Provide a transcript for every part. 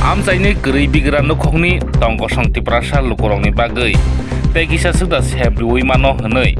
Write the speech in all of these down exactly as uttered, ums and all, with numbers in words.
Amchaini kwrwi bigra nukhungni tong kosong Tiprasa lukurokni bagwi tei kisa swkda sep rwui mano hwnwi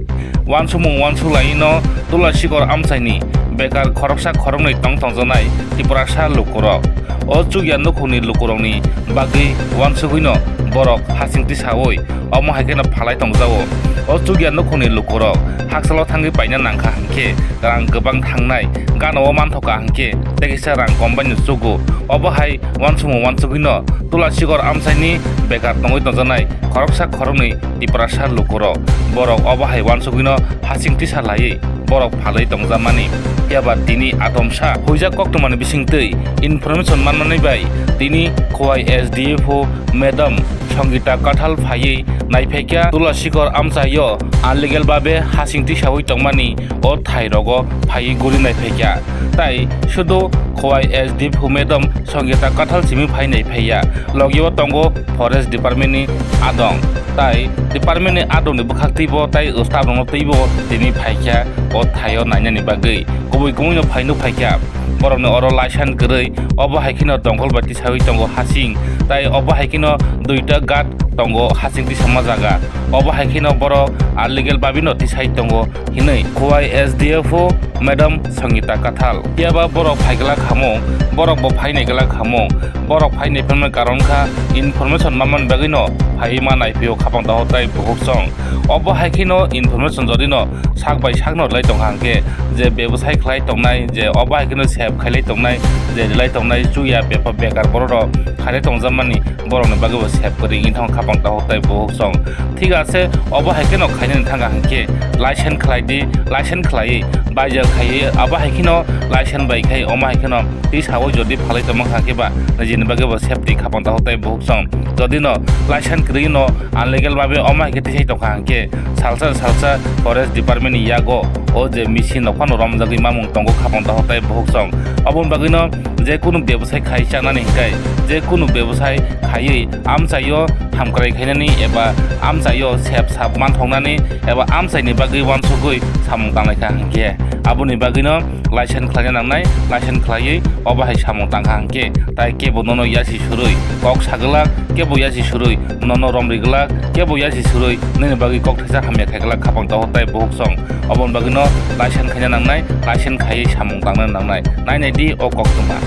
uansukmung uansuk laino Tulasikor amchaini bekar khoroksa khoroknwi tong tongjaknai Tiprasa lukurok. O chukya nukhungni lukurokni bagwi uansugwino borok hasing tisaui omo hai kheno phalai tongjago. O chukya nukhungni lukurok hakchalo thangwi paina nangkha hwnkhe rang kwbang thangnai, gana-o manthoka hwnkhe tei kisa rang kom baino chugo. Obo hai uansukmung uansugwino Tulasikor amchaini bekar tongwi tongjaknai khoroksa khoroknwi Tiprasa lukurok. Borok obo hai uansugwino hasing tisa laiwi borok phalwi tongjakmani. Phiya ba tini atomsa huijak koktwmani bisingtwi information manmani bai tini Khowai S D F O madam Songita Kathal phaiwi naiphaikha Tulasikor amchaio unlegal babe hasing tisaui tongmani o thairogo phaiwi guri naiphaikha. Tai sudu Khowai S D F O madam Songita Kathal simi phai naiphaiya, logio tongo Forest Department ni adong. Tai department ni adong ni bwkhak twibo tai staff rokno twibo tini phaikha o thaio nainani bagwi. Kubui kubui no phaino phaikha. Borokni oro license kwrwi, obo hai kheno dongkol bai tisaui tongo hasing, tai obo hai kheno duita guard tongo hasing tisama jaga. Obo hai kheno borok unlegal babino tisai tongo hinwi Khowai S D F O madam Songita Kathal. Phiya ba borok phai glak hamung, borok bo phai nai glak hamung, borok phai nai phaimani karon kha information manmani bagwino phaiwi ma naiphaio khapang taho tai bukhuk song. Obo hai kheno information jodino sak bai sakno rwlai tongkha hwnkhe je bebosai khlai tongnai, je obo hai kheno sep khailai tongnai, je rwlai tongnai chuya bepar bekar borok rok khailai tongjakmani borokni bagwi bo sep kwrwi wngwi thangkha khapang taho tai bukhuk song. Thik ase, obo hai kheno khainani thangkha hwnkhe license khlai di, license khlaiwi baijak khaiwi abo hai kheno license bai khai omo hai kheno twi saui jodi phalai tongma kha khe ba nijini bagwi bo safety khapang taho tai bukhuk song. Jodi no license kwrwi no unlegal babe omo hai khe tisai tongkha hwnkhe salsa salsa forest department ni yago o je machine rok phano romjagwi mamung tongo khapang taho tai bukhuk song. Oboni bagwi no je kunu bebosai khai chanani hwnkhe je kunu bebosai khaiwi amchaio hamkrai khainani eba amchaio sep sap manthoknani eba amchaini bagwi uansugwi samung tanglaikha hwnkhe aboni bagwino license khlaina nangnai, license khlaiwi obo hai samung tangkha hwnkhe tai kebo nono yasi surwi kok saglak, kebo yasi surwi nono romri glak, kebo yasi surwi nini bagwi kok thaisa hamya khai glak khapang taho tai bukhuk song. Oboni bagwino license khaina nangnai, license khaiwi samung tangna nangnai. Nainai di o koktwma.